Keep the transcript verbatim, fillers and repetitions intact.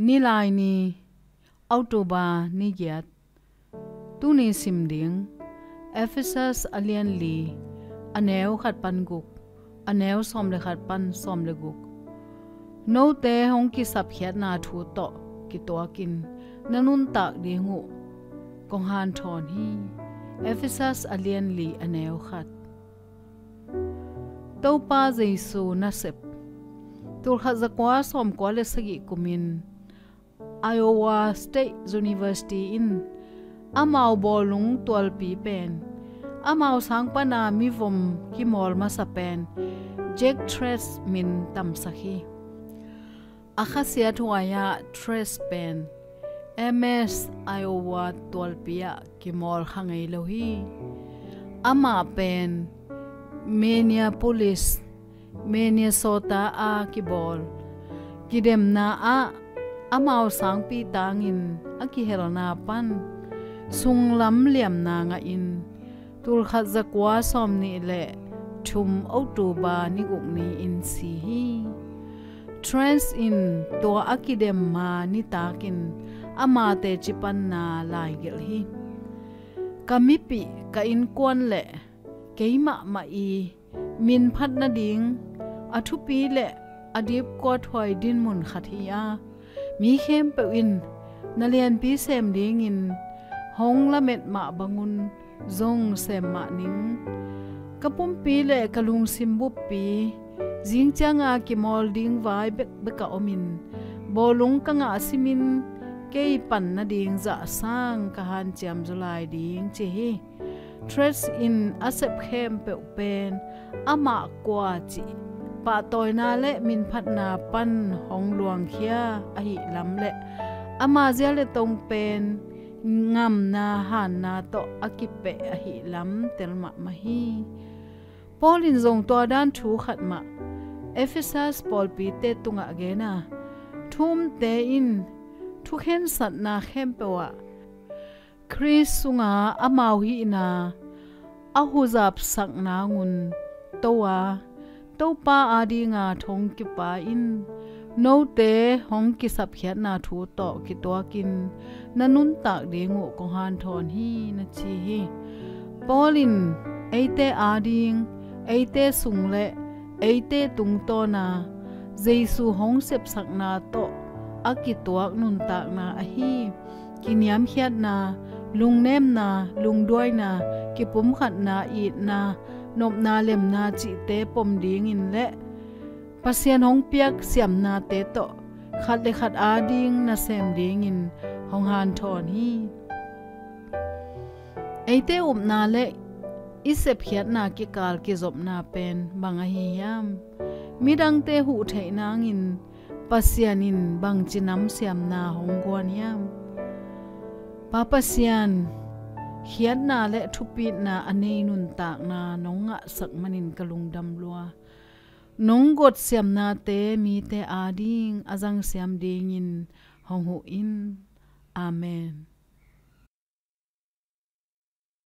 Nilaini, October ni giat. Tuni sim ding Ephesus a lian li, a neu khat pan guk, a neu sawm le khat pan sawm le guk. Note hong kisapkhiatna thu tawh kituakin na nuntak ding uh kong hanthawn hi. Ephesus a lian li, a neu khat. Topa Jesu nasep. Tulkhat zakua sawmkua le sagih kumin Iowa State University in amau bawlung tualpi pen, amau sang pana mivom kimawl masa pen Jack Trace min tamsak hi. A khasiat huai-ah Trace pen M S Iowa tualpi ah kimawl kha ngei lo hi. Amah pen Minneapolis, Minnesota a kibawl kidemna ah amau sangpi tangin a kihelna pan sunglam liamna ngahin tulkhat zakua sawmnih le thum October ni guk ni-in si hi. Trace in tua a kidem ma nitakin ama teci panna laigelh hi. Ka mipih, ka innkuan le kei mahmah i minphat nading a thupi le a dipkuathuai dinmun khat hi a, mi khempeuh in na lianpi sem dingin hong lamet mah bangun zong sem mah ning. Ka pumpi le ka lungsim buppi zingcianga kimawl ding vai bekbek a omin, bawlung ka ngah simin kei pan nading zah sang ka hanciam zaw lai ding, ci hi. Trace in a sep khempeuh pen amah kua cih pahtawina le minphatna pan hong luangkhia ahih lam le ama zia le tong pen ngamna hanna tawh a kipeh ahih lam tel mahmah hi. Paul in zong tua dan thu khat mah Ephesus pawlpite tungah gen a, thu umte in thukhensatna khempeuh ah Khrist sunga amau hihna a huzapsak nangun to a, Topa adinga thong kipa in note hong kisapkhiatna thu tawh kituakin na nuntak ding uh kong hanthawn hi, na ci hi. Paul in eite ading, eite sung le eite tungtawna Jesu hong sepsakna tawh a kituak nuntakna ahi kiniamkhiatna, lungnemna, lungduaina, kipumkhatna, itna, nopna, lemna cihte pom dingin le Pasian hong piak siamnate tawh khat le khat ading nasem dingin hong hanthawn hi. Eite upna le i sepkhiatna kikal kizopna pen bang ahi hiam? Midangte huh theih nangin Pasian in bangci namsiamna hong guan hiam? Pa Pasian, khiatna le thupitna a nei nuntakna nong ngahsak manin ka lungdam lua. Nong gotsiamnate mite ading a zangsiam dingin hong huh in. Amen.